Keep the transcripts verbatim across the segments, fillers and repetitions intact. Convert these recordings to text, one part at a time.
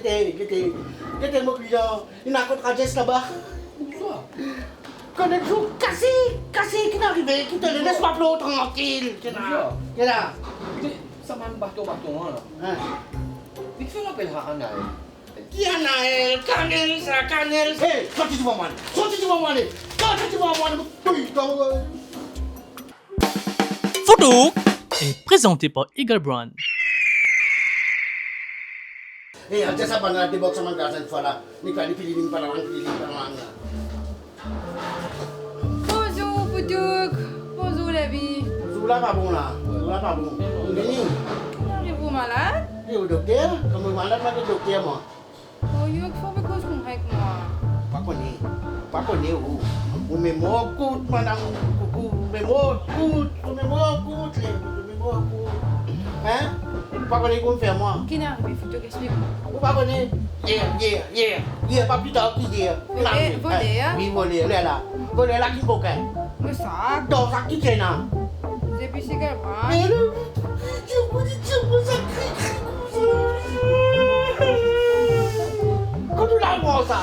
Gete, gete, gete mo klian, ena kot Rajesh laba. Bonswar. Koneksion kase, kase, ki arive, ki to les mwa pran trankil, kena, bonswar, kena. Gete, sa bann baton, baton la. Hein. Li kifer apel sa Anael? Ki Anael, Kanel sa, Kanel sa. Hey, sorti devan mwa, sorti devan mwa, sorti devan mwa, touy, touy. Foudouk est présenté par Eagle Brand. Eh, al dir sa bann la debak sa bann gaz enn fwa la. Ni pa ni pili, ni pa lang, pili, ni pa lang la. Bonzour, Foudouk. Bonzour, Lavi. Zour la pa bon la. Zour la pa bon. Vini. Arive ou malad? Eh, ou dokter? Kouma malad, mo dokter, mwa. Oh, yo, kifer ou pe koz koumsa ek mwa? Pa kone, pa kone ou. Ou memwar kourt, madam Koukou, ou memwar kourt, ou memwar kourt, le, ou memwar kourt. Hein? Ou pa kone kouma fer mwa. Ki ena arive, Foudouk, explik mwa. Ou pa kone? Yer, yer, yer, yer, pa pli tar ki yer. Voler, voler, hein? Wi, voler, ler la. Voler la ki kokin. Me sa. Dan sak ki ti ena? Depi se kalman. Me le, Kot ou al pran sa?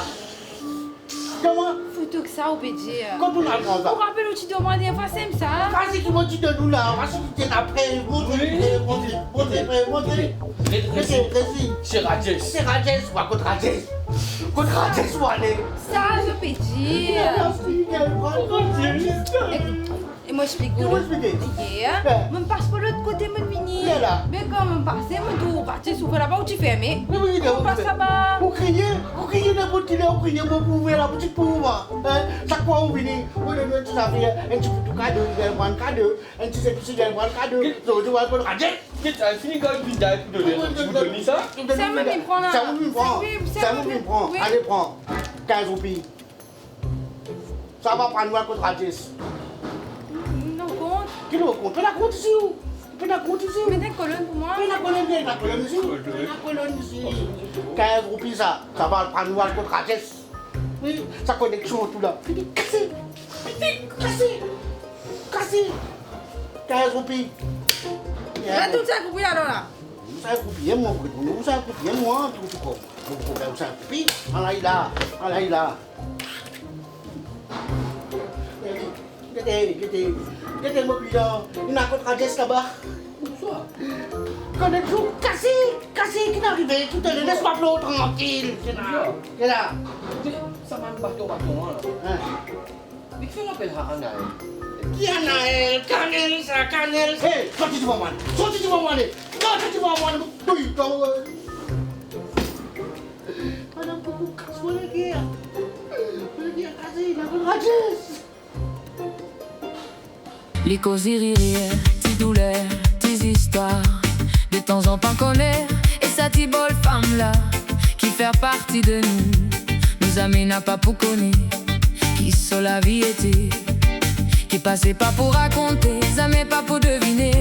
Kouma? Foudouk, sa ou pe dir. Kot ou al pran sa? Ou rapel ou ti donn mwa dernie fwa, se mem sa? Sa se ki mo ti donn ou la, sa se ki ti ena pre, montre, wi, pre, montre, montre, pre, montre. Red, red, red. Resi, resi. Se Rajesh. Se Rajesh, wa kot Rajesh? Kot Rajesh ou ale? Sa, sa ou pe dir. Kot Rajesh? E mo explik ou. Ki mo explike? Yer, eh, mo pas par lot kote, mo vini. Ler la. Me kan mo pase, mo trouv ou pa ti soufer laba, ou ti ferme. Wi, wi, wi, mo pas laba. Ou kriye, ou kriye ninport ki ler, ou kriye, mo pou ouver laboutik pou ou, mwa. Hein? Sak fwa ou vini, ou donn mwa enn ti zafer, enn ti boutou kado, li donn mwa enn kado, enn ti seki, li donn mwa enn kado. Ki- Zordi, ou al kot Rajesh. Ki, sa fini kan ou vinn, ou donn, ou donn li sa? Ou donn li sa. Sa ou vinn pran la. Sa ou vinn pran. Wi, sa ou vinn pran. Wi. Ale, pran. Kinz roupi. Sa va pran nou al kot Rajesh. Nou kont. Ki nou kont? Pena kont isi, ou. Pena kont isi. Met enn kolonn pou mwa. Pena kolonn, pena kolonn isi. Pena kolonn isi. Kinz roupi sa. Sa va pran nou al kot Rajesh. Wi, sa koneksion tou la. Fini kase. Fini kase. Kase. Kinz roupi. Met tou sa roupi la, la. Ou sa koupi mwa, ou sa koupi mwa, tou, tou, tou. Ou sa koupi, alay la, alay la. Gete, gete, gete mo klian, ena kot Rajesh laba. Bonswar. Koneksion kase, kase, ki arive, ki to les mwa pran trankil, kena, kena. Gete, sa bann baton, baton la. Hein. Me kifer apel sa Anael? Ki Anael? Kanel sa, Kanel sa. Hey, sorti devan mwa, sorti devan mwa, sorti devan mwa, touy, touy. Madam Koukou, kas mwa leker. Leker kase, ena kot Rajesh. Li koz ririr, ti douler, ti zistwar, detanzantan koler, e sa ti bel fam la ki fer parti de nou. Nou zame napa pou kone ki so lavi ete, ki pase pa pou rakonte, zame pa pou devine.